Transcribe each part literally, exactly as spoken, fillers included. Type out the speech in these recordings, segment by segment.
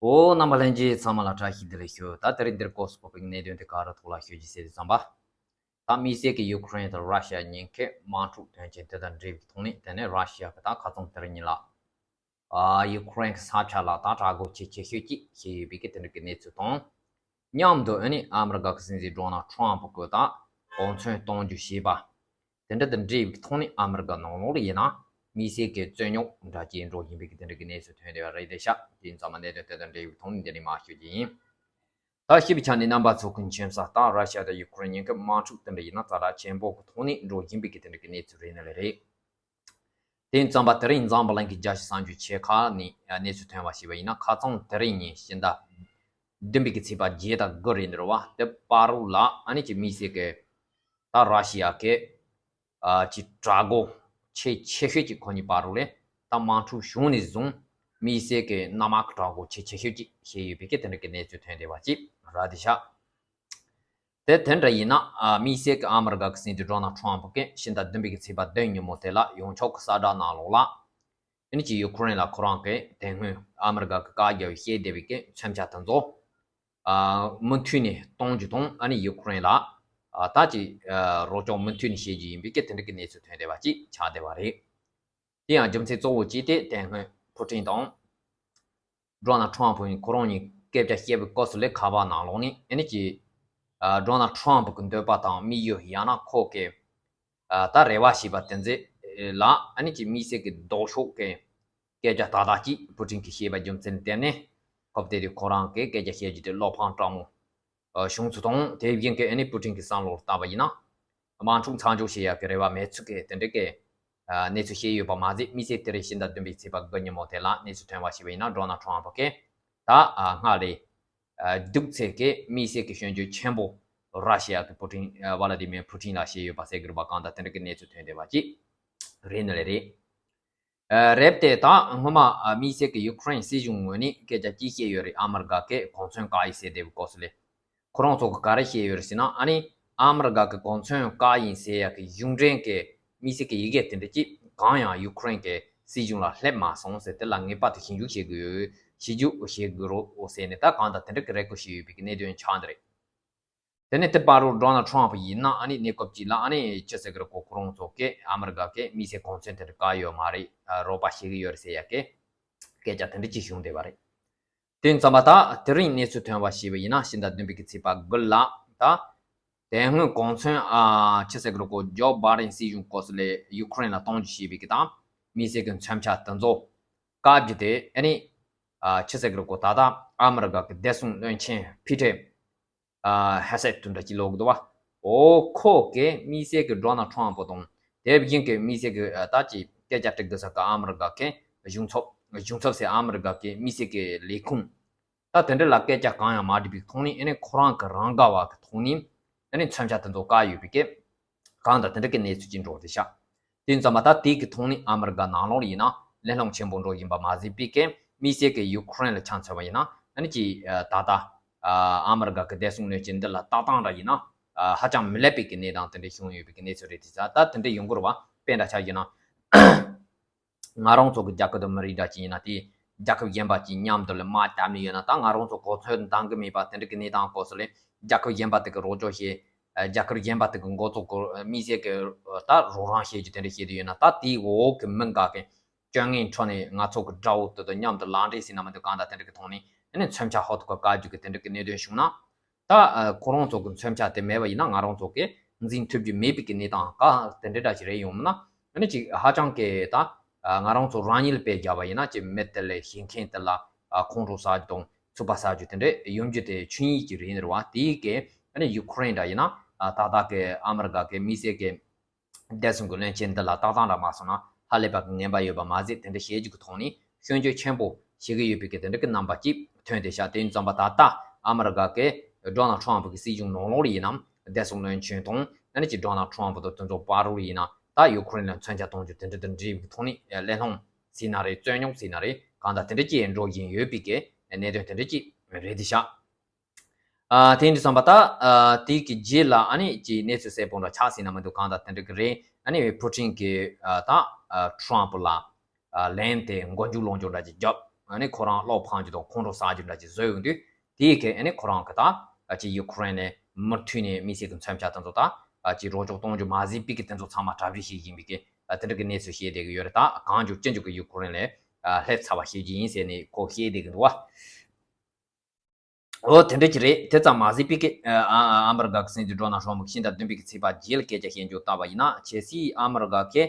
ཨོ། རྣམ་པ་ལྷན་རྒྱས་ཚང་མ་ལ་བཀྲ་ཤིས་བདེ་ལེགས་ཞུ། ད་དེ་རིང་འདིར་སྐོར་སུ་ཕོག་པའི་གནད་དོན་དེ་ག་རེ་ཐོག་ལ་ཤོད་ཀྱི་ཟེར་དུས་ཙམ་པ། ད་དམིགས་བསལ་གྱི་ཡུ་ཀེ་རེན་དང་ར་ཤི་ཡ་གཉིས་ཀས་དམག་འཁྲུག་དོན་རྐྱེན་དེ་དང་འབྲེལ་བའི་ཐོག་ནས། དེ་ནས་ར་ཤི་ཡ་གི་ད་ཁ་སང་དེ་རིང་ཉིན་ལ། ཨ། ཡུ་ཀེ་རེན་གྱི་ས་ཆ་ལ་ད་དྲག་རྒོལ་ཆེས་ཆེ་ཤོས་ཅིག་བྱས་ཡོད་པའི་གི་དེ་འདྲ་གི་གནས་ཚུལ་དང་། མཉམ་དུ་ཨ་ནི་ཨ་མི་རི་ཀ་གི་སྲིད་འཛིན་ཌོ་ནལ་ཊམ་ཕུ་གིས་ད་གོ་མཚོན་གཏོང་རྒྱུ་བྱས་པ། དེ་འདྲ་དང་འབྲེལ་བའི་ཐོག་ནས་ཨ་མི་རི་ཀ་ནང་ལོགས་ལ་ཡིན་ན་དམིགས་བསལ་གྱི་རྩོད་རྙོག་འདྲ་ཅིག་འགྲོ་བཞིན་པའི་གི་དེ་འདྲ་གི་གནས་ཚུལ་ཐོན་བསྡད་པ་རེད་དེ་ཤག་དེ་ཡིན་ཙང་མ་གནད་དོན་དེ་དང་འབྲེལ་བའི་ཐོག་ནས་འདི་ནས་མར་ཤོད་ཀྱི་ཡིན། ད་ཞིབ་ཆ་ནས་རྣམ་པ་ཚོ་གི་མཁྱེན་གསལ་ལྟར་ར་ཤི་ཡ་དང་ཡུ་ཀེ་རེན་གཉིས་ཀྱི་དམག་འཁྲུག་དེ་འདྲ་ཡིན་ན་ཛ་དྲག་ཆེན་པོ་གི་ཐོག་ནས་འགྲོ་བཞིན་པའི་གི་དེ་འདྲ་གི་གནས་ཚུལ་རེད་ནི་རེད། དེ་ཡིན་ཙམ་པ་དེ་རིང་འཛམ་བུ་གླིང་གི་རྒྱལ་སྤྱིའི་གསར་འགྱུར་ཆེ་ཁག་ནས་གནས་ཚུལ་ཐོན་པ་ཞིག་ཡིན་ན། ཁ་སང་དེ་རིང་ཉིན་ཕྱི་ཟླ་བདུན་པའི་གི་ཚེས་པ་བརྒྱད་དང་དགུ་རེད་འདུག་བ། དེ་བར་དུ་ལ་ཨ་ནི་ཅིག་དམིགས་བསལ་གྱི་ད་ར་ཤི་ཡ་གི་ཨ་ཅིག་དྲག་རྒོལ་ཆེས་ཆེ་ཤོས་ཀྱི་ཁོ་གཉིས་བར་དུ་ལ་ད་དམག་འཁྲུག་བྱུང་ནས་བཟུང་དམིགས་བསལ་གྱི་གནམ་དམག་གི་དྲག་རྒོལ་ཆེས་ཆེ་ཤོས་ཀྱི་བྱས་ཡོད་པའི་གི་དེ་འདྲ་གི་གནས་ཚུལ་ཐོན་བསྡད་པ་ཅིག་རེད་དེ་ཤག་དེ་དེ་འདྲ་ཡིན་ན། ཨ། དམིགས་བསལ་གྱི་ཨ་མི་རི་ཀ་གི་སྲིད་འཛིན་ཌོ་ནལ་ཊམ་ཕུ་གིས་ཕྱི་ཟླ་བདུན་པའི་གི་ཚེས་པ་བདུན་ཉིན་མོ་དེ་ལ་ཡོངས་ཁྱབ་ཀྱི་གསལ་བསྒྲགས་ནང་ལོགས་ལ། ཨ་ནི་ཅིག་ཡུ་ཀེ་རེན་ལ་ཁོ་རང་གིས་དེ་སྔོན་ཨ་མི་རི་ཀ་གིས་བཀའ་རྒྱ་བའི་བཤད་བསྡད་པའི་གི་མཚོན་ཆ་དེ་ཚོ། ཨ། མུ་མཐུད་ནས་གཏོང་རྒྱུ་དང་། ཨ་ནི་ཡུ་ཀེ་རེན་ལ། ཨ། ད་ཅིག་ཨ། རོགས་སྐྱོར་མུ་མཐུད་ནས་བྱེད་རྒྱུ་ཡིན་པའི་གི་དེ་འདྲ་གི་གནས་ཚུལ་ཐོན་བསྡད་པ་ཅིག་ཆགས་བསྡད་པ་རེད། དེ་ཡང་རྒྱུ་མཚན་གཙོ་བོ་གཅིག་དེ་དེ་སྔོན་ཕུ་ཀྲིན་དང་། ཌོ་ནལ་ཊམ་ཕུ་ཡིས་ཁོ་རང་གཉིས་སྐད་ཆ་བཤད་པའི་སྐབས་སུ་ལས་ཁ་པར་ནང་ལོགས་ནས། ཨ་ནི་ཅིག་ཨ། ཌོ་ནལ་ཊམ་ཕུ་གི་འདོད་པ་དང་དམིགས་ཡུལ། ཡང་ན་ཁོ་གིས་ཨ། ད་རེ་བ་བྱས་པ་དེ་ཚོ་ལ། ཨ་ནི་ཅིག་དམིགས་བསལ་གྱི་ལྡོག་ཕྱོགས་ཀྱི་སྐད་ཆ་ཏག་ཏག་ཅིག་ཕུ་ཀྲིན་གྱིས་བཤད་པ་རྒྱུ་མཚན་ལ་བརྟེན་ནས། སྐབས་དེ་དུས་ཁོ་རང་གིས་སྐད་ཆ་བཤད་རྒྱུ་དེ་བློ་ཕམ་དྲག་མོ་བྱུང་ཚུལ་དང་། དེ་བཞིན་གྱི་ཨ་ནི་ཕུ་ཀྲིན་གྱི་བསམ་བློར་བལྟས་པ་ཡིན་ན། དམག་འཁྲུག་མཚམས་འཇོག་བྱེད་ཡག་གི་རེ་བ་མེད་ཚུལ་གྱི་དེ་འདྲ་གི་ཨ། གནས་ཚུལ་བཤད་ཡོད་པ་མ་ཟད། དམིགས་བསལ་དེ་རིང་ཕྱི་ཟླ་བདུན་པའི་ཚེས་པ་དགུ་ཉིན་མོ་དེ་ལ་གནས་ཚུལ་ཐོན་པ་ཞིག་ཡིན་ན། ཌོ་ནལ་ཊམ་ཕུ་གིས་ད་ཨ། སྔར་ལས་ཨ། སྡུག་ཚད་ཀྱི་དམིགས་བསལ་གྱི་སྐྱོན་བརྗོད་ཆེན་པོ་ར་ཤི་ཡ་གི་ཕུ་ཀྲིན་ཨ། ཝ་ལ་དི་མིར་ཕུ་ཀྲིན་ལ་བྱས་ཡོད་པ་གསལ་གྱི་རེད་པ། གང་ལྟར་དེ་འདྲ་གི་གནས་ཚུལ་ཐོན་བསྡད་པ་ཅིག་རེད་ནི་ལས་རེད། ཨ། རེད་དེ། ད་སྔོན་མ་ཨ། དམིགས་བསལ་གྱི་ཡུ་ཀེ་རེན་སྲིད་གཞུང་ངོས་ནས་སྐད་ཆ་ཅི་བཤད་ཡོད་རེད། ཨ་མི་རི་ཀ་གིས་གོ་མཚོན་བཀག་ཡིན་ཟེར་བསྡད་པའི་སྐབས་སུ་ལས། ཁོ་རང་ཚོ་གིས་ག་རེ་བཤད་ཡོད་རེད་ཟེར་ན། ཨ་ནི་ཨ་མི་རི་ཀ་གིས་གོ་མཚོན་བཀག་ཡིན་ཟེར་ཡག་གི་གཞུང་འབྲེལ་གྱི་དམིགས་བསལ་གྱི་ཡི་གེ་དེ་འདྲ་ཅིག་གང་ཡང་ཡུ་ཀེ་རེན་གྱི་སྲིད་གཞུང་ལ་སླེབས་མ་སོང་ཟེར། དེ་ལ་ངེས་པར་དུ་ཞིབ་འཇུག་བྱེད་དགོས། ཞིབ་འཇུག་བྱེད་དགོས་རོགས་ཟེར་ནས། ད་གང་ལྟར་དེ་འདྲ་གི་རེ་སྐུལ་བྱས་ཡོད་པའི་གནད་དོན་ཆགས་འདི་རེད། དེ་ནས་དེ་བར་དུ་ཌོ་ནལ་ཊམ་ཕུ་ཡིན་ན། ཨ་ནི་གནས་སྐབས་ཅིག་ལ། ཨ་ནི་ཅི་ཟེར་གི་རེད་གོ། ཁོ་རང་ཚོ་གིས་ཨ་མི་རི་ཀ་གིས་དམིགས་བསལ་གོ་མཚོན་དེ་འདྲ་བཀག་ཡོད་མ་རེད། ཨ། རོགས་པ་བྱེད་ཀྱི་ཡོད་རེད་ཟེར་ཡག་གི་སྐད་ཆ་དེ་འདྲ་ཅིག་བྱུང་བསྡད་པ་རེད། དེ་ཡིན་ཙམ་པ་ད་དེ་རིང་གནས་ཚུལ་ཐོན་པ་ཞིག་ཡིན་ན། ཕྱི་ཟླ་བདུན་པའི་གི་ཚེས་པ་དགུ་ལ། ད་དེ་སྔོན་གོ་མཚོན། ཨ། ཅི་ཟེར་གི་རེད་གོ། ཇོ་བྷའི་ཌེན་སྲིད་གཞུང་སྐབས་སུ་ལས་ཡུ་ཀེ་རེན་ལ་གཏོང་རྒྱུ་བྱས་པའི་གི་ད་དམིགས་བསལ་གྱི་མཚོན་ཆ་དེ་ཚོ་བཀག་རྒྱུ་དེ། ཨ་ནི་ཨ། ཅི་ཟེར་གི་རེད་གོ། ད་ལྟ་ཨ་མི་རི་ཀ་གི་བདེ་སྲུང་བློན་ཆེན་ཕི་ཏྲེ་ཨ། ཧེ་སེད་དེ་འདྲ་ཅིག་ལབ་གི་འདུག་བ། འོ། ཁོ་གིས་དམིགས་བསལ་གྱི་ཌོ་ནལ་ཊམ་ཕུ་དང་། དེ་བཞིན་གྱི་དམིགས་བསལ་གྱི་ཨ། ད་ཅིག་སྐད་ཆ་དྲི་དགོས་ས་གི་ཨ་མི་རི་ཀ་གི་གཞུང་ཚབ། གཞུང་ཚབ་ཟེར། ཨ་མི་རི་ཀ་གི་དམིགས་བསལ་གྱི་ལས་ཁུངས། ད་དེ་འདྲ་ལ་སྐད་ཆ་གང་ཡང་མ་དྲིས་པའི་ཐོག་ནས། ཨ་ནི་ཁོ་རང་གི་རང་དགའ་བ་གི་ཐོག་ནས། ཨ་ནི་མཚོན་ཆ་དེ་ཚོ་བཀག་ཡོད་པའི་གི་གང་ལྟར་དེ་འདྲ་གི་གནས་ཚུལ་ཅིག་འགྲོ་བསྡད་ཤག་དེ་ཡིན་ཙམ་པ་ད་དེ་གི་ཐོག་ནས་ཨ་མི་རི་ཀ་ནང་ལོགས་ལ་ཡིན་ན་གླེང་སློང་ཆེན་པོ་འགྲོ་བཞིན་པ་མ་ཟད་པའི་གི། དམིགས་བསལ་གྱི་ཡུ་ཀེ་རེན་ལ་ཆ་མཚོན་པ་ཡིན་ན། ཨ་ནི་ཅིག་ཨ། ད་ལྟ་ཨ། ཨ་མི་རི་ཀ་གི་བདེ་སྲུང་བློན་ཆེན་འདི་ལ་ལྟ་སྟངས་འདྲ་ཡིན་ན། ཨ། ཧ་ཅང་མི་ལེགས་པའི་གི་གནས་སྟངས་དེ་འདྲ་བྱུང་ཡོད་པའི་གི་གནས་ཚུལ་རེད་དེ། ད་ད་དེ་འདྲ་ཡོང་གི་རེད་བ། དཔེ་འདྲ་ཆ་བཞག་ན། ང་རང་ཚོ་གི་རྒྱལ་ཁབ་དང་མི་རིགས་འདྲ་ཅིག་ཡིན་ན། དེ་རྒྱལ་ཁབ་གཞན་པ་ཅིག་མཉམ་དུ་ལ་དམག་བརྒྱབ་ནས་ཡོད་ན། ད་ང་རང་ཚོ་གོ་མཚོན་འདང་གི་མེད་པ་དེ་འདྲ་གི་གནས་སྟངས་སྐབས་སུ་ལ། རྒྱལ་ཁབ་གཞན་པ་དེ་གི་རོགས་སྐྱོར་བྱེད། ཨ། རྒྱལ་ཁབ་གཞན་པ་དེ་གི་འགོ་གཙོ་གི་དམིགས་བསལ་གྱི་ད་རོགས་རམ་བྱེད་རྒྱུ་དེ་འདྲ་བྱེད་དུ་ཡོད་ན། ད་དེའི་འོག་གི་མི་འགའ་གི་སྐྱོན་ངན་འཕྲོ་ནས་ང་ཚོ་གི་དགྲ་བོ་དེ་དང་མཉམ་དུ་ལག་འབྲེལ་ཟེར་ན་མི་འདུག་གང་ལྟར་དེ་འདྲ་གི་ཐོག་ནས། ཨ་ནི་མཚོན་ཆ་ཧོབ་ཏེ་ཁ་བཀག་རྒྱུ་གི་དེ་འདྲ་གི་གནད་དོན་བྱུང་ན། ད་ཨ། ཁོ་རང་ཚོ་གི་མཚོན་ཆ་དེ་མེད་པ་ཡིན་ན། ང་རང་ཚོ་གིས་འཛིང་ཐུབ་རྒྱུ་མེད་པའི་གི་གནས་སྟངས་ག་དེ་འདྲ་འདྲ་ཞིག་རེད། ཡོང་ན་ཨ་ནི་ཅིག་ཧ་ཅང་གི་ད་ཨ། ང་རང་ཚོ་རང་ཉིད་ལ་དཔེ་བརྒྱབ་པ་ཡིན་ན། ཅིག་མི་དེ་ལ་ཤེས་མཁན་དེ་ལ་ཨ། ཁོང་ཁྲོ་ཟ་རྒྱུ་དང་ཚུགས་པ་ཟ་རྒྱུ་དེ་འདྲ་ཡོང་རྒྱུ་དེ་ཆོས་ཉིད་ཅིག་རེད་ནི་རེད་བ། དེའི་གི་ཨ་ནི་ཡུ་ཀེ་རེན་འདྲ་ཡིན་ན། ཨ། ད་ལྟ་གི་ཨ་མི་རི་ཀ་གི་དམིགས་བསལ་གྱི་བདེ་སྲུང་གི་བློན་ཆེན་འདི་ལ་ལྟ་སྟངས་འདྲ་མ་སོང་ན་ཧ་ལས་པ་གི་ངན་པ་ཡོད་པ་མ་ཟད། དེ་འདྲ་བྱེད་རྒྱུ་གི་ཐོག་ནས་སྐྱོན་བརྗོད་ཆེན་པོ་བྱེད་ཀྱི་ཡོད་པའི་གི་དེ་འདྲ་གི་རྣམ་པ་ཅིག་ཐོན་བསྡད་ཤག་དེ་ཡིན་ཙམ་པ་ད་ལྟ་ཨ་མི་རི་ཀ་གི་ཌོ་ནལ་ཊམ་ཕུ་གི་སྲིད་གཞུང་ནང་ལོགས་ལ་ཡིན་ནམ། བདེ་སྲུང་བློན་ཆེན་དང་། ཨ་ནི་ཅིག་ཌོ་ནལ་ཊམ་ཕུ་དང་དེ་ཚོ་བར་དུ་ལ་ཡིན་ན། ད་ཡུ་ཀེ་རེན་ལ་མཚོན་ཆ་གཏོང་རྒྱུ་དེ་འདྲ་དང་འབྲེལ་བའི་ཐོག་ནས་གླེང་སློང་ཟེར་ན་རེད། རྩོད་རྙོག་ཟེར་ན་རེད། གང་ལྟར་དེ་འདྲ་ཅིག་འགྲོ་བཞིན་ཡོད་པའི་གི་གནད་དོན་དེ་འདྲ་ཅིག་རེད་དེ་ཤག་ཨ། དེ་འདྲ་བསམ་པ་ད། ཨ། དེ་གི་རྗེས་ལ་ཨ་ནི་ཅིག་གནས་ཚུལ་གསལ་པོ་འདྲ་ཆགས་ཟིན་ན་མི་འདུག་གང་ལྟར་དེ་འདྲ་གི་རེད། ཨ་ནི་ཕུ་ཀྲིན་གྱིས་ཨ། ད་ཨ། ཊམ་ཕུ་ལ་ཨ། ལན་དེ་མགོ་མཇུག་ལོག་འཇུག་འདྲ་ཅིག་བརྒྱབ། ཨ་ནི་ཁོ་རང་གློག་འཕང་རྒྱུ་དང་ཁོང་ཁྲོ་ཟ་རྒྱུ་འདྲ་ཅིག་བཟོས་ཡོང་དུས། དེའི་གི་ཨ་ནི་ཁོ་རང་གི་ད་ཅིག་ཡུ་ཁུ་རེན་ནས་མུ་མཐུད་ནས་དམིགས་བསལ་གྱི་མཚོན་ཆ་དེ་ཚོ་ད་ཅིག་རོགས་སྐྱོར་གཏོང་རྒྱུ་མ་ཟད་པའི་གི་དེ་ཚོ་ཚང་མ་གྲ་སྒྲིག་བྱེད་ཀྱི་ཡིན་པའི་གི་དེ་འདྲ་གི་གནས་ཚུལ་བཤད་བསྡད་ཀྱི་ཡོད་རེད། ད་གང་མགྱོགས་ཅི་མགྱོགས་ཀྱི་ཡུ་ཁུ་རེན་ལ་སླེབས་ཚར་བ་བྱེད་ཀྱི་ཡིན་ཟེར་ནས་ཁོ་བཤད་བསྡད་ཀྱི་འདུག་བ། འོ་དེ་འདྲ་ཅིག་རེད། དེ་ཙམ་མ་ཟད་པའི་གི་ཨ་ཨ་ཨ་མི་རི་ཀ་གི་སྲིད་འཛིན་ཌོ་ནལ་ཊམ་གྱིས་ཕྱི་ཟླ་བདུན་པའི་གི་ཚེས་པ་བརྒྱད་ལ་སྐད་ཆ་བཤད་རྒྱུ་ལྟ་བ་ཡིན་ན། གལ་སྲིད་ཨ་མི་རི་ཀ་གི་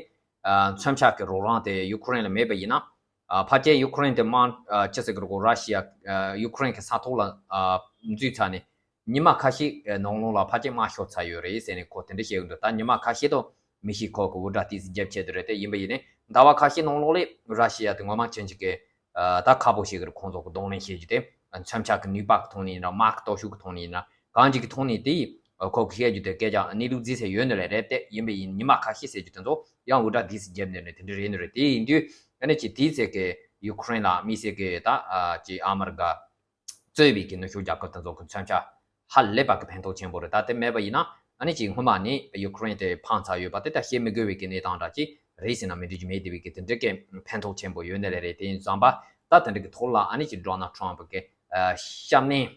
ཨ་མཚོན་ཆ་གི་རོགས་རམ་དེ་ཡུ་ཁུ་རེན་ལ་མེད་པ་ཡིན་ན། ཨ་ཕལ་ཆེར་ཡུ་ཁུ་རེན་དེ་དམག་ཨ་ཅི་ཟེར་གི་རེད་གོ། ར་ཤི་ཡ་ཨ་ཡུ་ཁུ་རེན་གི་ས་ཐོག་ལ་ཨ་འཛུལ་ཚར་ནས་ཉི་མ་ཁ་ཤས་ནང་ལོགས་ལ་ཕལ་ཆེར་དམག་ཤོར་ཚར་ཡོད་རེད་ཟེར་ནས་ཁོ་དེ་འདྲ་བཤད་ཡོད་འདུག་ད་ཉི་མ་ཁ་ཤས་དང་མི་ཤེས། ཁོ་གི་འུར་སྒྲ་ཏོག་ཙམ་རྒྱབ་ཆེད་དུ་རེད། དེ་ཡིན་པ་ཡིན་ནའི་ཟླ་བ་ཁ་ཤས་ནང་ལོགས་ལ་ར་ཤི་ཡ་དེ་ངོ་མ་ཅན་ཅིག་གི་ཨ་ད་ཁག་པོ་ཞིག་གི་རེད། ཁོང་ཚོ་གི་གདོང་ལེན་བྱེད་རྒྱུ་དེ་མཚོན་ཆ་གི་ནུས་པ་གི་ཐོག་ནས་ཡིན་ན། དམག་གི་སྟོབས་ཤུགས་གི་ཐོག་ནས་ཡིན་ན། གང་ཅིག་གི་ཐོག་ནས་དེ་ཡིས་ཁོ་གི་བཤད་རྒྱུ་དེ་སྐད་ཆ་གནས་ལུགས་རྫིས་ས་ཡོད་ནི་ལས་རེད། དེ་ཡིན་པ་ཡིན་ཉི་མ་ཁ་ཤས་ཟེར་རྒྱུ་དེ་ཚོ་ཡང་འུར་སྒྲ་ཏོག་ཙམ་རྒྱབ་ནས་ནི་དེ་འདྲ་རེད་ནི་རེད། དེ་ཡིན་དུས་ཨ་ནི་ཅིག་དེའི་ཚེ་གི་ཡུ་ཁུ་རེན་ལ་དམིགས་བསལ་གི་ད་ཨ་ཅིག་ཨ་མི་རི་ཀ་གཙོས་པའི་གི་ནུབ་ཕྱོགས་རྒྱལ་ཁབ་དེ་ཚོ་གི་མཚོན་ཆ་ཧ་ལས་པ་གི་ཕན་ཐོགས་ཆེན་པོ་རེད། ད་དེ་མེད་པ་ཡིན་ན་ཨ་ནི་ཅིག་སྔོན་མ་ནས་ཡུ་ཁུ་རེན་དེ་འཕངས་ཚར་ཡོད་པ་དེ་ད་བཤད་མི་དགོས་པའི་གི་གནས་སྟངས་འདྲ་ཅིག་རེད་ཟེར་ན་མི་འགྲིག་རྒྱུ་མེད། དེ་བའི་གི་དེ་འདྲ་གི་ཕན་ཐོགས་ཆེན་པོ་ཡོད་ནི་ལས་རེད། དེ་ཡིན་ཙང་པ་ད་དེ་འདྲ་གི་ཐོག་ལ་ཨ་ནི་ཅིག་ཌོ་ནལ་ཊམ་གི་ཨ་བཤམས་གནས་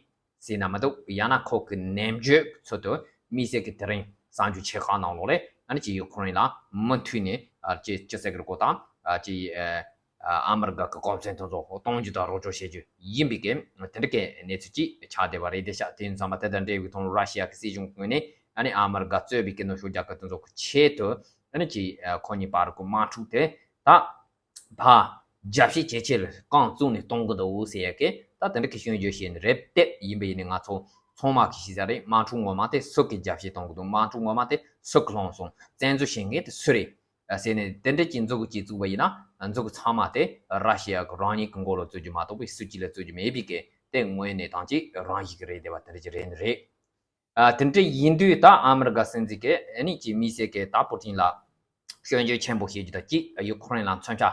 ཟེར་ན་མི་འདུག་ཡང་ན་ཁོ་གི་ནན་བརྗོད་ཚུལ་དུ་དམིགས་བསལ་གི་དེ་རིང་གསར་འགྱུར་ཆེ་ཁག་ནང་ལོགས་ལ་ཨ་ནི་ཅིག་ཡུ་ཁུ་རེན་ལ་མུ་མཐུད་ནས་ཨ་ཅིག་ཅི་ཟེར་གི་རེད་གོ། ད་ཨ་ཅིག་ཨ་ཨ་མི་རི་ཀ་གི་གོ་མཚོན་དེ་ཚོ་གཏོང་རྒྱུ་དང་རོགས་སྐྱོར་བྱེད་རྒྱུ་ཡིན་པའི་གི་དེ་འདྲ་གི་གནས་ཚུལ་ཅིག་ཆགས་བསྡད་པ་རེད། དེ་ཤག་དེ་ཡིན་ཙང་མ་དེ་དང་འབྲེལ་བའི་ཐོག་ར་ཤི་ཡ་གི་སྲིད་གཞུང་ངོས་ནས་ཨ་ནི་ཨ་མི་རི་ཀ་གཙོས་པའི་གི་ནུབ་ཕྱོགས་རྒྱལ་ཁབ་དེ་ཚོ་གི་ཆེད་དུ་ཨ་ནི་ཅིག་ཨ་ཁོ་གཉིས་བར་གི་དམག་འཁྲུག་དེ་ད་ཕར་རྒྱབ་བཤིག་ཇེ་ཆེ་ལ་རྐང་བཙུགས་ནས་གཏོང་གི་འདུག་ཟེར་ཡ་གི་ད་དེ་འདྲ་གི་སྐྱོན་བརྗོད་བྱས་ནི་རེད། དེ་ཡིན་པ་ཡིན་ནི་ང་ཚོ་ཚང་མ་གི་ཤེས་ས་རེད། དམག་འཁྲུག་ངོ་མ་དེ་སུ་གི་རྒྱབ་བཤིག་གཏོང་གི་འདུག་དམག་འཁྲུག་ངོ་མ་དེ་སུ་གི་ལྷོང་སོང་། བཙན་འཛུལ་བྱེད་མཁན་དེ་སུ་རེད་ཟེར་ནས་དེ་འདྲ་གྱི་མཛུབ་གུ་གཅིག་བཙུགས་པ་ཡིན་ན་མཛུབ་གུ་ཚང་མ་དེ་ར་ཤི་ཡ་གི་རང་ཉིད་གི་མགོ་ལ་བཙུགས་རྒྱུ་མ་གཏོགས་པའི་སུ་གཅིག་ལ་བཙུགས་རྒྱུ་མེད་པའི་གི་དེ་དངོས་གནས་དང་ཅིག་རང་བཞིན་གི་རེད། དེ་བ་དེ་འདྲ་ཅིག་རེད་ནི་རེད། ཨ་དེ་འདྲ་ཡིན་དུས་ད་ཨ་མི་རི་ཀ་སྲིད་འཛིན་གྱིས་ཨ་ནི་ཅིག་དམིགས་བསལ་གྱི་ད་པུ་ཏིན་ལ་སྐྱོན་བརྗོད་ཆེན་པོ་བྱེད་རྒྱུ་དང་གཅིག་ཡུ་ཁུ་རེན་ལ་མཚོན་ཆ་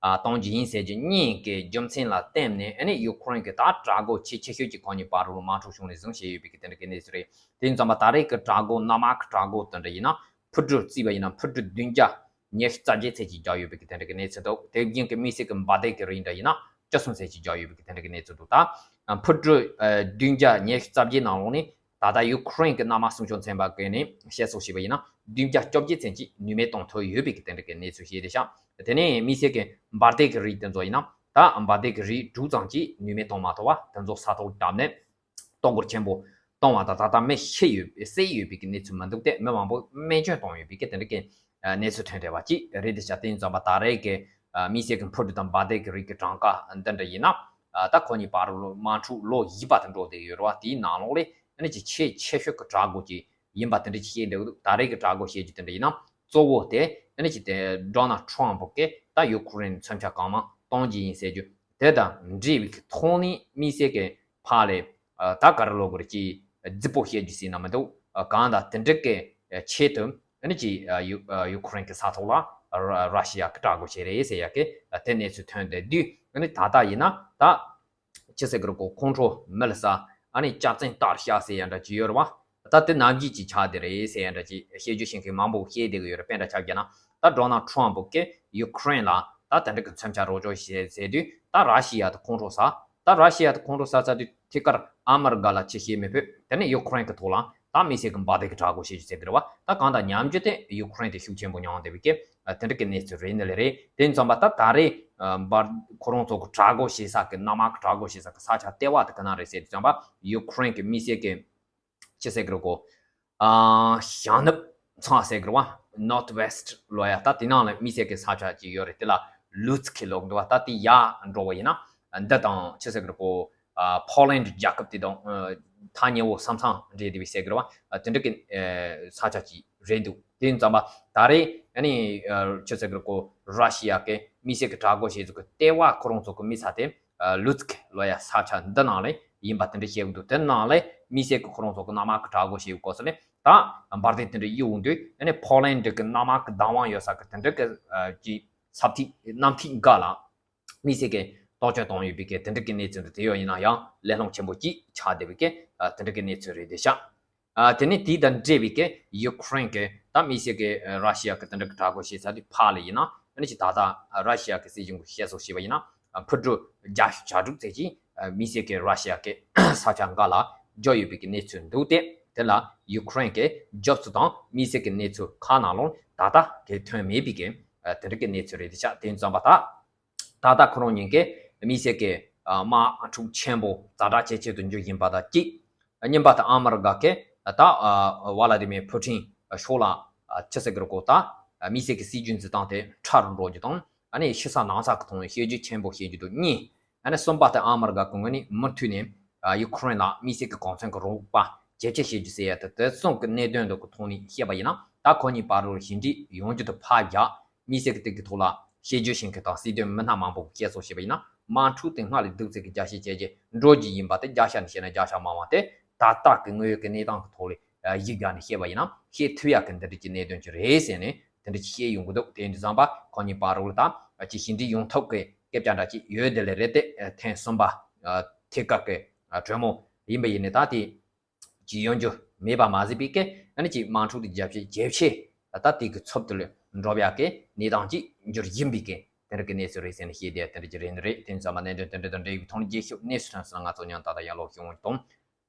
ཨ་གཏོང་རྒྱུ་ཡིན་ཟེར་རྒྱུ་གཉིས་ཀྱི་རྒྱུ་མཚན་ལ་བརྟེན་ནས་ཨ་ནི་ཡུ་ཁུ་རེན་གྱི་ད་དྲག་རྒོལ་ཆེས་ཆེ་ཤོས་ཀྱི་ཁོ་གཉིས་བར་དུ་དམག་འཁྲུག་བྱུང་ནས་བཟུང་བྱས་ཡོད་པའི་གི་དེ་འདྲ་གི་གནས་ཚུལ་རེད། དེ་ཡིན་ཙང་མ་ད་རེས་ཀྱི་དྲག་རྒོལ་གནམ་དམག་གི་དྲག་རྒོལ་དེ་འདྲ་ཡིན་ན་ཕུ་གྲུ་བརྩིས་པ་ཡིན་ན་ཕུ་གྲུ་བདུན་བརྒྱ་ཉི་ཤུ་རྩ་བརྒྱད་ཚད་ཅིག་བརྒྱབ་ཡོད་པའི་གི་དེ་འདྲ་གི་གནས་ཚུལ་འདུག་དེ་བཞིན་གྱི་དམིགས་བསལ་གྱི་འབར་མདེལ་གྱི་རིགས་འདྲ་ཡིན་ན་བཅུ་གསུམ་ཚད་ཅིག་བརྒྱབ་ཡོད་པའི་གི་དེ་འདྲ་གི་གནས་ཚུལ་འདུག་ད་ཕུ་གྲུ་ཨ་བདུན་བརྒྱ་ཉི་ཤུ་རྩ་བརྒྱད་ནང་ལོགས་ནས་ད་ལྟ་ཡུ་ཁུ་རེན་གྱི་གནམ་དམག་སྲུང་སྐྱོབ་ཚན་པ་གི་ནས་བཤད་སྲོལ་བྱས་པ་ཡིན་ན་བདུན་བརྒྱ་བཅོ་བརྒྱད་ཚད་ཅིག་ནུས་མེད་བཏང་ཐུབ་ཡོད་པའི་གི་དེ་འདྲ་གི་གནས་ཚུལ་ཞིག་རེད་ཤག་དེ་ནས་དམིགས་བསལ་གྱི་འབར་མདེལ་གྱི་རིགས་དེ་ཚོ་ཡིན་ན་ད་འབར་མདེལ་གྱི་རིགས་དྲུག་ཙམ་ཅིག་ནུས་མེད་བཏང་མ་ཐུབ་པ་དེ་ཚོ་ས་ཐོག་བརྡབས་ནས། གཏོར་རྒོལ་ཆེན་པོ་བཏང་བ་དང་ད་ལྟ་མི་ཤི་ཡོད་བསད་ཡོད་པའི་གི་གནས་ཚུལ་མི་འདུག་སྟེ་མི་མང་པོ་རྨས་སྐྱོན་བཏང་ཡོད་པའི་གི་དེ་འདྲ་གི་གནས་ཚུལ་ཐོན་བསྡད་པ་ཅིག་རེད། དེ་ཆ་དེ་ཡིན་ཙང་པ་ད་རེས་ཀྱི་དམིགས་བསལ་གྱི་འཕུར་གྲུ་དང་འབར་མདེལ་གྱི་རིགས་ཀྱི་གྲངས་ཀ་འདི་འདྲ་ཡིན་ན་ད་ཁོ་གཉིས་བར་དམག་འཁྲུག་ལོ་བཞི་པ་དུ་འགྲོ་བསྡད་ཡོད་རེད་བ། དེའི་ནང་ལོགས་ལས་ཨ་ནི་ཅིག་ཆེས་ཆེ་ཤོས་ཀྱི་དྲག་རྒོལ་ཅིག་ཡིན་པ་དེ་འདྲ་ཅིག་བཤད་འདུག་ད་རེས་ཀྱི་དྲག་རྒོལ་བཤད་རྒྱུ་དེ་འདྲ་ཡིན་ན་གཙོ་བོ་དེ་ཨ་ནི་ཅིག་དེ་ཌོ་ནལ་ཊམ་ཕུ་གིས་ད་ཡུ་ཁུ་རེན་མཚོན་ཆ་གང་མང་གཏོང་རྒྱུ་ཡིན་ཟེར་རྒྱུ་དེ་དང་འབྲེལ་བའི་གི་ཐོག་ནས་དམིགས་བསལ་གྱི་ཕར་ལས་ཨ་ད་ག་རེ་ལབ་དགོས་རེད། ཅིག་རྫིག་པོ་བཤད་རྒྱུ་ཟེར་ན་མི་འདུག་གང་ལྟར་དེ་འདྲ་གི་ཆེད་དུ་ཨ་ནི་ཅིག་ཡུ་ཡུ་ཁུ་རེན་གྱི་ས་ཐོག་ལ་ར་ཤི་ཡ་གི་དྲག་རྒོལ་བྱས་རེད་ཟེར་ཡ་གི་དེ་གནས་ཚུལ་ཐོན་བསྡད་དུས་ཨ་ནི་ད་ལྟ་ཡིན་ན་ད་ཅི་ཟེར་གི་རེད་གོ། ཁོང་ཁྲོ་མི་ལ་ཟ་ཨ་ནི་ལྕགས་ཚན་སྟར་ཤ་ཟེར་ཡ་འདྲ་ཅིག་ཡོད་རེད་བ། ད་དེ་ནང་བཞིན་ཅིག་ཆགས་བསྡད་རེད་ཟེར་ཡ་འདྲ་ཅིག་བཤད་རྒྱུ་ཤེས་མཁན་མང་པོ་བཤད་བསྡད་གི་ཡོད་རེད། དཔེ་འདྲ་ཆ་བརྒྱབ་ན་ད་ཌོ་ནལ་ཊམ་ཕུ་གིས་ཡུ་ཁུ་རེན་ལ་ད་དེ་འདྲ་གི་མཚོན་ཆ་རོགས་སྐྱོར་བྱེད་ཟེར་དུས་ད་ར་ཤི་ཡ་དེ་ཁོང་ཁྲོ་ཟ། ད་ར་ཤི་ཡ་དེ་ཁོང་ཁྲོ་ཟ་ཚར་དུས་ཐད་ཀར་ཨ་མི་རི་ཀ་ལ་ཅི་བྱེད་མི་ཕོད། དེ་ནས་ཡུ་ཁུ་རེན་གི་ཐོག་ལ་ད་དམིགས་བསལ་གི་འབར་མདེལ་གི་དྲག་རྒོལ་བྱེད་རྒྱུ་ཟེར་གི་རེད་བ། ད་གང་ལྟར་ཉམས་རྒྱུ་དེ་ཡུ་ཁུ་རེན་དེ་ཤུགས་ཆེན་པོ་མྱངས་བསྡད་པའི་སྐད་དེ་འདྲ་གི་གནས་ཚུལ་རེད་ནི་ལས་རེད། དེ་ཡིན་ཙང་པ་ད་ད་རེས་འབར་ཁོ་རང་ཚོ་གི་དྲག་རྒོལ་བྱེད་ས་གི་གནམ་དམག་གི་དྲག་རྒོལ་བྱེད་ས་གི་ས་ཆ་ལྟེ་བ་དེ་ག་ན་རེད་ཟེར་དུས་ཙམ་པ་ཡུ་ཁུ་རེན་གི་དམིགས་བསལ་གི་ཅི་ཟེར་གི་རེད་གོ། ཨ་ཞང་ནུབ་ཚང་ཟེར་གི་རེད་བ། Northwest ལོ་ཡ་ད་དེ་ནང་ལ་དམིགས་བསལ་གི་ས་ཆ་ཅིག་ཡོད་རེད། དེ་ལ་ལུ་ཚི་ཁི་ལབ་འདུག་བ། ད་དེ་ཡར་འགྲོ་བ་ཡིན་ན་འདི་དང་ཅི་ཟེར་གི་རེད་གོ། ཨ་ཕོ་ལན་རྒྱལ་ཁབ་དེ་དང་ཨ་ཐག་ཉེ་བོ་ས་མཚམས་འདྲེས་བསྡད་པའི་ཟེར་གི་རེད་བ། ཨ་དེ་འདྲ་གི་ཨ་ས་ཆ་ཅིག་རེད་འདུག་དེ་ཡིན་ཙམ་པ་ད་རེས་ཨ་ནི་ཨ་ཅི་ཟེར་གི་རེད་གོ། ར་ཤི་ཡ་གི་དམིགས་བསལ་གི་དྲག་རྒོལ་བྱེད་ཚུལ་གི་ལྟེ་བ་ཁོ་རང་ཚོ་གི་དམིགས་ས་དེ་ཨ་ལུ་ཚི་ཁི་ལོ་ཡ་ས་ཆ་འདི་ནང་ལ་ཡིན་པ་དེ་འདྲ་བཤད་གི་འདུག་དེ་ནང་ལ་དམིགས་བསལ་གི་ཁོ་རང་ཚོ་གི་གནམ་དམག་གི་དྲག་རྒོལ་བྱེད་གི་སྐོར་ཟེར་ནས་ད་འབར་མདེལ་དེ་འདྲ་གཡུག་འོང་དུས་ཨ་ནི་ཕོ་ལན་ཌི་གི་གནམ་དམག་གི་བདག་དབང་ཡོད་ས་གི་དེ་འདྲ་གི་ཨ་ཅིག་ས་ཐིག་གནམ་ཐིག་འགའ་ལ་དམིགས་བསལ་གི་གཏོར་སྐྱོན་བཏང་ཡོད་པའི་གི་དེ་འདྲ་གི་གནས་ཚུལ་འདི་དེ་ཡོད་ཡིན་ན་ཡང་ལས་སླ་པོ་ཆེན་པོ་ཅིག་ཆགས་བསྡད་པའི་གི་ཨ་དེ་འདྲ་གི་གནས་ཚུལ་རེད་དེ་ཤག་ཨ་དེ་ནས་དེ་དང་འབྲེལ་བའི་གི་ཡུ་ཁུ་རེན་གི་ད་དམིགས་བསལ་གི་ཨ་ར་ཤི་ཡ་གི་དེ་འདྲ་གི་དྲག་རྒོལ་བྱེད་ས་དེ་ཕར་ལ་ཡིན་ན་ཨ་ནི་ཅིག་ད་ལྟ་ཨ་ར་ཤི་ཡ་གི་སྲིད་གཞུང་གི་བཤད་སྲོལ་བྱས་པ་ཡིན་ན་ འཕུར་གྲུ་བརྒྱ་དྲུག་ཙམ་ཅིག་དམིགས་བསལ་གྱི་ར་ཤི་ཡ་གི་ས་ཆ་འགའ་ལ་འབྱོར་ཡོད་པའི་གི་གནས་ཚུལ་འདུག་སྟེ། དེ་ལ་ཡུ་ཁུ་རེན་གྱི་རྒྱབ་སྐྱོར་དང་དམིགས་བསལ་གྱི་གནས་ཚུལ་ཁག་ནང་ལོགས་ད་ལྟ་གི་ཐོན་མེད་པའི་གི་དེ་འདྲ་གི་གནས་ཚུལ་རེད། དེ་ཆ་དེ་ཙམ་པ་ད། ད་ལྟ་ཁོ་རང་ཉིད་ཀྱིས་དམིགས་བསལ་གྱི་དམག་འཁྲུག་ཆེན་པོ་ཛ་དྲག་ཇེ་ཆེ་དུ་འགྱུར་བཞིན་པ་དང་གཅིག་གཉིས་པ་དེ་ཨ་མི་རི་ཀ་གིས་ད་ཝ་ལ་དི་མིར་ཕུ་ཊིན་ཤོག་ལ་ཆི་ཟེར་གི་རེད་གོ། ད་དམིགས་བསལ་གྱི་སྲིད་ཇུས་འཛིན་སྟངས་དེ་ཕྲ་རུ་འགྲོ་རྒྱུ་དང་། ཨ་ནི་ཕྱི་ས་ནང་ས་གི་ཐོག་ནས་བཤད་རྒྱུ་ཆེན་པོ་བཤད་རྒྱུ་དང་གཉིས། ཨ་ནི་གསུམ་པ་དེ་ཨ་མི་རི་ཀ་གི་ངོས་ནས་མུ་མཐུད་ནས་ཡུ་ཁུ་རེན་ལ་དམིགས་བསལ་གྱི་གོང་མཚན་གྱི་རོགས་པ་ཇེ་ཆེ་བྱེད་རྒྱུ་ཟེར་ཡ་དེ། དེ་གསུམ་གྱི་གནད་དོན་འདི་གི་ཐོག་ནས་བཤད་པ་ཡིན་ན། ད་ཁོ་གཉིས་བར་དུ་ཞི་འགྲིག་ཡོང་རྒྱུ་དེ་ཕར་རྒྱག་དམིགས་བསལ་གྱི་དེ་གི་ཐོག་ལ་བཤད་རྒྱུ་བྱེད་མཁན་དང་སྲིད་དོན་མི་སྣ་མང་པོ་གིས་བཤད་སོགས་བྱས་པ་ཡིན་ན། དམག་འཁྲུག་དེ་སྔར་ལས་སྡུག་ཚད་ཀྱི་རྒྱ་ཤས་བྱས་རྗེས་འགྲོ་རྒྱུ་ཡིན་པ་དེ། རྒྱ་ཤ་ནས་བཤད་ན་རྒྱ་ཤ་མང་བ་དེ། ད་ལྟ་གི་དངོས་ཡོད་ཀྱི་གནས་སྟངས་ཀྱི་ཐོག་ལ་གཞི་བཞག་ནས་བཤད་པ་ཡིན་ན་བཤད་ཐུབ་ཡག་གི་འདི་འདྲ་གྱི་གནད་དོན་ཅིག་རེད་ཟེར་ནས་དེ་འདྲ་ཅིག་བཤད་ཡོང་གི་འདུག་དེ་ཡིན་དུས་ཙམ་པ་ཁོ་གཉིས་བར་དུ་ལ་ད་ཅིག་ཞི་འགྲིག་ཡོང་ཐབས་ཀྱི་སྐད་ཆ་འདྲ་ཅིག་ཡོད། དེ་ལས་རེད་དེ། ཐེངས་གསུམ་པ་ཐད་ཀར་གྱི་གྲོས་མོལ་ཡིན་པ་ཡིན་ནའི་ད་དེ་ཅིག་ཡོང་རྒྱུ་མེད་པ་མ་ཟད་པའི་གི། ཨ་ནི་ཅིག་དམག་འཁྲུག་དེ་རྒྱ་ཇེ་ཇེ་ཆེ། ད་དེ་གི་ཚབ་ཏུ་ལ་འགྲོ་ཡག་གི་གནས་སྟངས་ཅིག་འགྱུར་བཞིན་པའི་གི་དེ་འདྲ་གི་གནས་ཚུལ་རེད་ཟེར་ནས་བཤད་དེ། དེ་འདྲ་ཅིག་རེད་འདི་རེད། དེ་ཙམ་པ་གནད་དོན་དེ་འདྲ་དང་འབྲེལ་བའི་ཐོག་ནས་རྒྱས་ཤོས་གནས་ཚུལ་ཐོན་སོང་ན། ང་ཚོ་ཉམས་ད་ལྟ་ཡར་ལོག་ཤོད་འོང་དང་།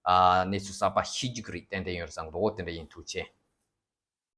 ཨ་གནས་ཚུལ་གསར་པ་ཤེས་རྒྱུ་གི་རེད། ཏན་ཏན་ཡོད་རེད་བསམ་གི་འདུག་དེ་འདྲ་ཡིན། ཐུགས་རྗེ་ཆེ།